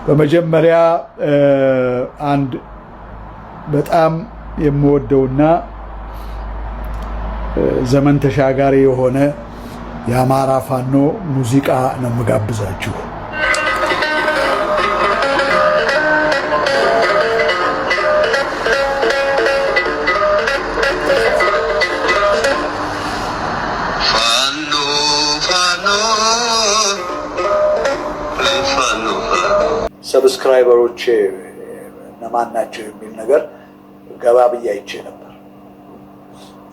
በመጀመሪያ አንድ በጣም የምወደውና ዘመን ተሻጋሪ የሆነ የአማራ ፋኖ ሙዚቃ ነው የምጋብዛችሁ። ፋኖ ፋኖ ፋኖ Subscriber ኦቼ እነማን ናቸው የሚል ነገር ገባ ብዬ አይቼ ነበር።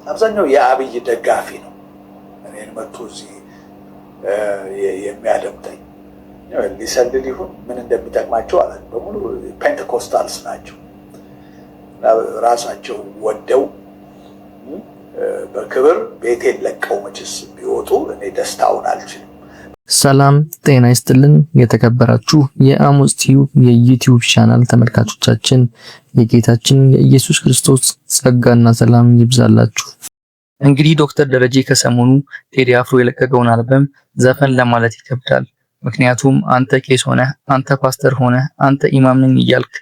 አብዛኛው የአብይ ደጋፊ ነው። እኔን መጥቶ እዚህ የሚያደምጠኝ ሊሰልል ይሁን ምን እንደሚጠቅማቸው አላውቅም። በሙሉ Pentecostals ናቸው። ራሳቸው ወደው በክብር ቤቴን ለቀው መችስ ቢወጡ እኔ ደስታውን አልችልም። ሰላም ጤና ይስጥልን። የተከበራችሁ የአሞጽ ቲዩብ የዩቲዩብ ቻናል ተመልካቾቻችን የጌታችን የኢየሱስ ክርስቶስ ጸጋና ሰላም ይብዛላችሁ። እንግዲህ ዶክተር ደረጀ ከሰሞኑ ቴዲ አፍሮ የለቀቀውን አልበም ዘፈን ለማለት ይከብዳል። ምክንያቱም አንተ ቄስ ሆነህ፣ አንተ ፓስተር ሆነህ፣ አንተ ኢማም ነኝ እያልክ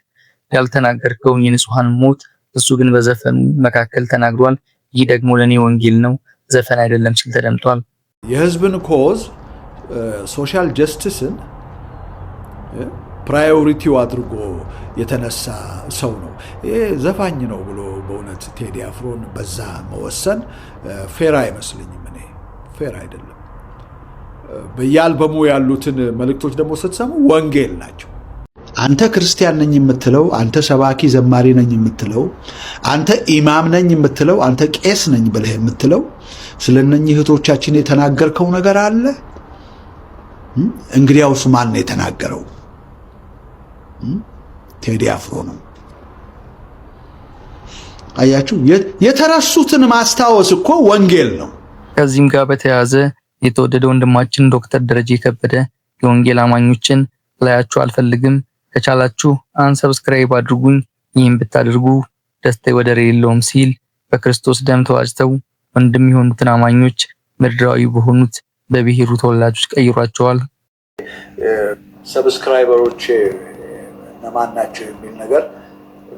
ያልተናገርከውን የንጹሐን ሞት እሱ ግን በዘፈኑ መካከል ተናግሯል። ይህ ደግሞ ለእኔ ወንጌል ነው፣ ዘፈን አይደለም ሲል ተደምጧል። የህዝብን cause social justice ን priority ው አድርጎ የተነሳ ሰው ነው። ይሄ ዘፋኝ ነው ብሎ በእውነት ቴዲ አፍሮን በዛ መወሰን fair አይመስለኝም። እኔ fair አይደለም። በየአልበሙ ያሉትን መልእክቶች ደግሞ ስትሰሙ ወንጌል ናቸው። አንተ ክርስቲያን ነኝ የምትለው፣ አንተ ሰባኪ ዘማሪ ነኝ የምትለው፣ አንተ ኢማም ነኝ የምትለው፣ አንተ ቄስ ነኝ ብለህ የምትለው ስለ እነኚህ እህቶቻችን የተናገርከው ነገር አለ? እንግዲያውስ ማን ነው የተናገረው? ቴዲ አፍሮ ነው። አያችሁ፣ የተረሱትን ማስታወስ እኮ ወንጌል ነው። ከዚህም ጋር በተያያዘ የተወደደ ወንድማችን ዶክተር ደረጀ ከበደ የወንጌል አማኞችን ላያችሁ አልፈልግም፣ ከቻላችሁ unsubscribe አድርጉኝ፣ ይህም ብታደርጉ ደስታ ወደር የለውም ሲል በክርስቶስ ደም ተዋጅተው ወንድም የሆኑትን አማኞች ምድራዊ በሆኑት በብሔሩ ተወላጆች ቀይሯቸዋል። Subscriber ኦቼ እነማን ናቸው የሚል ነገር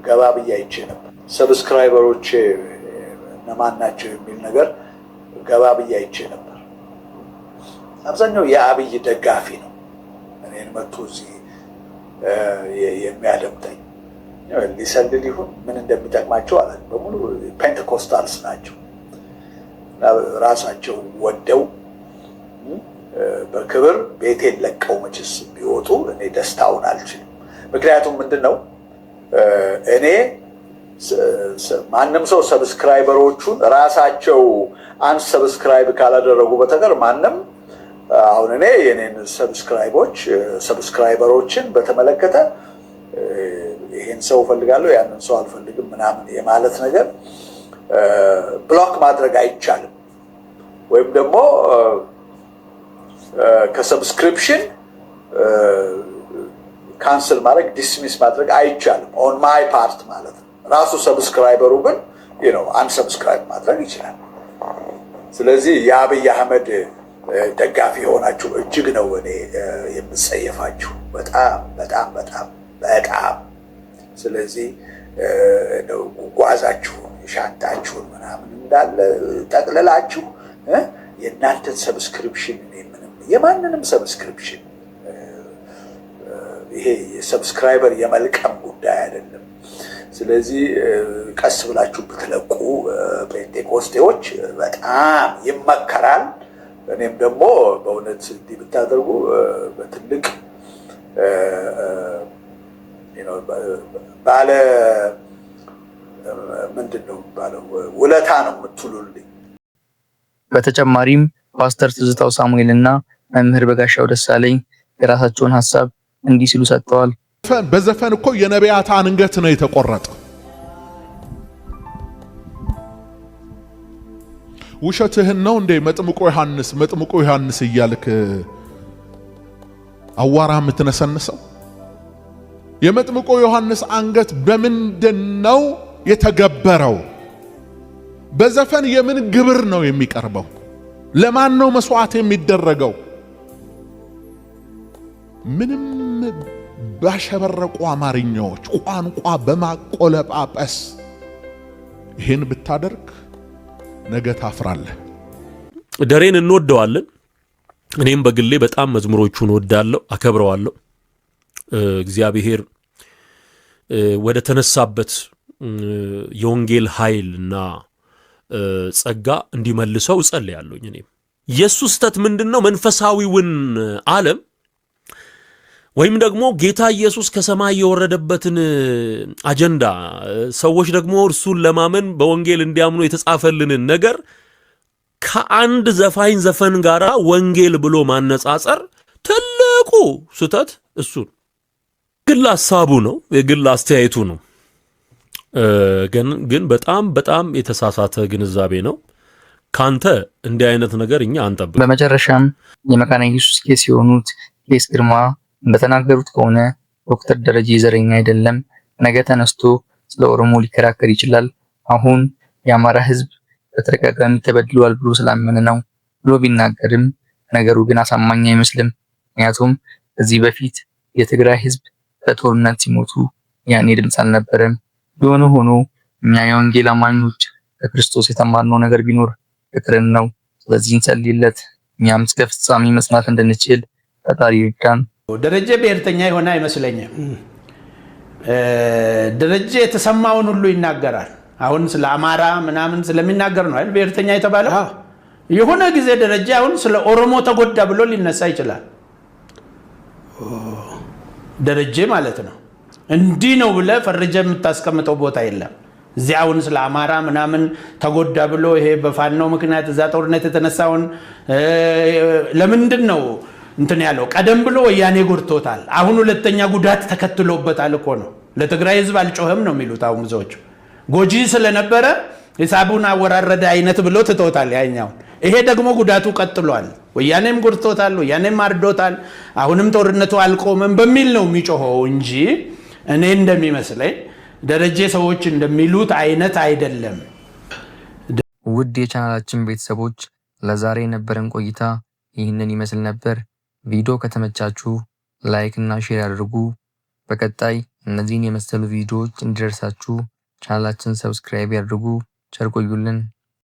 ገባ ብዬ አይቼ ነበር። Subscriber ኦቼ እነማን ናቸው የሚል ነገር ገባ ብዬ አይቼ ነበር። አብዛኛው የአብይ ደጋፊ ነው። እኔን መጥቶ እዚህ የሚያደምጠኝ ሊሰልል ይሁን ምን እንደሚጠቅማቸው አላውቅም። በሙሉ Pentecostals ናቸው። ራሳቸው ወደው በክብር ቤቴን ለቀው መችስ ቢወጡ እኔ ደስታውን አልችልም። ምክንያቱም ምንድን ነው እኔ ማንም ሰው subscriber ኦቹን ራሳቸው unsubscribe ካላደረጉ በተቀር ማንም አሁን እኔ የኔን subscribe ኦች subscriber ኦችን በተመለከተ ይሄን ሰው እፈልጋለሁ ያንን ሰው አልፈልግም ምናምን የማለት ነገር block ማድረግ አይቻልም። ወይም ደግሞ ከ subscription Cancel ማድረግ dismiss ማድረግ አይቻልም። On my part ማለት ነው። ራሱ subscriber ኡ ግን unsubscribe ማድረግ ይችላል። ስለዚህ የአብይ አህመድ ደጋፊ የሆናችሁ እጅግ ነው እኔ የምጸየፋችሁ፣ በጣም በጣም በጣም በጣም። ስለዚህ ጓዛችሁን ሻንጣችሁን ምናምን እንዳለ ጠቅልላችሁ የእናንተን subscription ምንም የማንንም subscription ይሄ የ subscriber የመልቀም ጉዳይ አይደለም። ስለዚህ ቀስ ብላችሁ ብትለቁ ጴንጤቆስጤዎች በጣም ይመከራል። እኔም ደግሞ በእውነት እንዲህ ብታደርጉ በትልቅ ባለ ምንድን ነው የሚባለው ውለታ ነው የምትሉልኝ። በተጨማሪም ፓስተር ትዝታው ሳሙኤል እና መምህር በጋሻው ደሳለኝ የራሳቸውን ሀሳብ እንዲህ ሲሉ ሰጥተዋል። በዘፈን እኮ የነቢያት አንገት ነው የተቆረጠ። ውሸትህን ነው እንዴ መጥምቆ ዮሐንስ መጥምቆ ዮሐንስ እያልክ አዋራ የምትነሰንሰው? የመጥምቆ ዮሐንስ አንገት በምንድን ነው የተገበረው? በዘፈን የምን ግብር ነው የሚቀርበው? ለማን ነው መስዋዕት የሚደረገው? ምንም ባሸበረቁ አማርኛዎች ቋንቋ በማቆለጳጰስ ይህን ብታደርግ ነገ ታፍራለህ። ደሬን እንወደዋለን። እኔም በግሌ በጣም መዝሙሮቹን እወዳለሁ፣ አከብረዋለሁ። እግዚአብሔር ወደ ተነሳበት የወንጌል ኃይል እና ጸጋ እንዲመልሰው እጸልያለሁኝ። እኔም የእሱ ስህተት ምንድን ነው? መንፈሳዊውን ዓለም ወይም ደግሞ ጌታ ኢየሱስ ከሰማይ የወረደበትን አጀንዳ፣ ሰዎች ደግሞ እርሱን ለማመን በወንጌል እንዲያምኑ የተጻፈልንን ነገር ከአንድ ዘፋኝ ዘፈን ጋር ወንጌል ብሎ ማነጻጸር ትልቁ ስህተት እሱ ነው። ግል ሀሳቡ ነው፣ የግል አስተያየቱ ነው። ግን በጣም በጣም የተሳሳተ ግንዛቤ ነው። ካንተ እንዲህ አይነት ነገር እኛ አንጠብቅ። በመጨረሻም የመካነ ኢየሱስ ቄስ የሆኑት ቄስ ግርማ እንደተናገሩት ከሆነ ዶክተር ደረጀ ዘረኛ አይደለም። ነገ ተነስቶ ስለ ኦሮሞ ሊከራከር ይችላል። አሁን የአማራ ሕዝብ በተደጋጋሚ ተበድሏል ብሎ ስላመነ ነው ብሎ ቢናገርም ነገሩ ግን አሳማኝ አይመስልም። ምክንያቱም ከዚህ በፊት የትግራይ ሕዝብ በጦርነት ሲሞቱ ያኔ ድምፅ አልነበረም። የሆነ ሆኖ እኛ የወንጌል አማኞች ከክርስቶስ የተማርነው ነገር ቢኖር ፍቅርን ነው። ስለዚህ እንጸልይለት፣ እኛም እስከ ፍጻሜ መጽናት እንድንችል ፈጣሪ ይርዳን። ደረጀ ብሔርተኛ የሆነ አይመስለኝም። ደረጀ የተሰማውን ሁሉ ይናገራል። አሁን ስለ አማራ ምናምን ስለሚናገር ነው አይደል ብሔርተኛ የተባለው? የሆነ ጊዜ ደረጀ አሁን ስለ ኦሮሞ ተጎዳ ብሎ ሊነሳ ይችላል። ደረጀ ማለት ነው። እንዲህ ነው ብለህ ፈርጀህ የምታስቀምጠው ቦታ የለም። እዚያ አሁን ስለ አማራ ምናምን ተጎዳ ብሎ ይሄ በፋኖ ምክንያት እዛ ጦርነት የተነሳውን ለምንድን ነው እንትን ያለው? ቀደም ብሎ ወያኔ ጎድቶታል። አሁን ሁለተኛ ጉዳት ተከትሎበታል እኮ ነው። ለትግራይ ሕዝብ አልጮህም ነው የሚሉት አሁን ብዙዎቹ። ጎጂ ስለነበረ ሂሳቡን አወራረደ አይነት ብሎ ትቶታል ያኛውን። ይሄ ደግሞ ጉዳቱ ቀጥሏል። ወያኔም ጎድቶታል፣ ወያኔም አርዶታል። አሁንም ጦርነቱ አልቆምም በሚል ነው የሚጮኸው እንጂ እኔ እንደሚመስለኝ ደረጀ ሰዎች እንደሚሉት አይነት አይደለም። ውድ የቻናላችን ቤተሰቦች፣ ለዛሬ የነበረን ቆይታ ይህንን ይመስል ነበር። ቪዲዮ ከተመቻችሁ like እና share ያድርጉ። በቀጣይ እነዚህን የመሰሉ ቪዲዮዎች እንዲደርሳችሁ ቻናላችን subscribe ያድርጉ። ቸር ቆዩልን።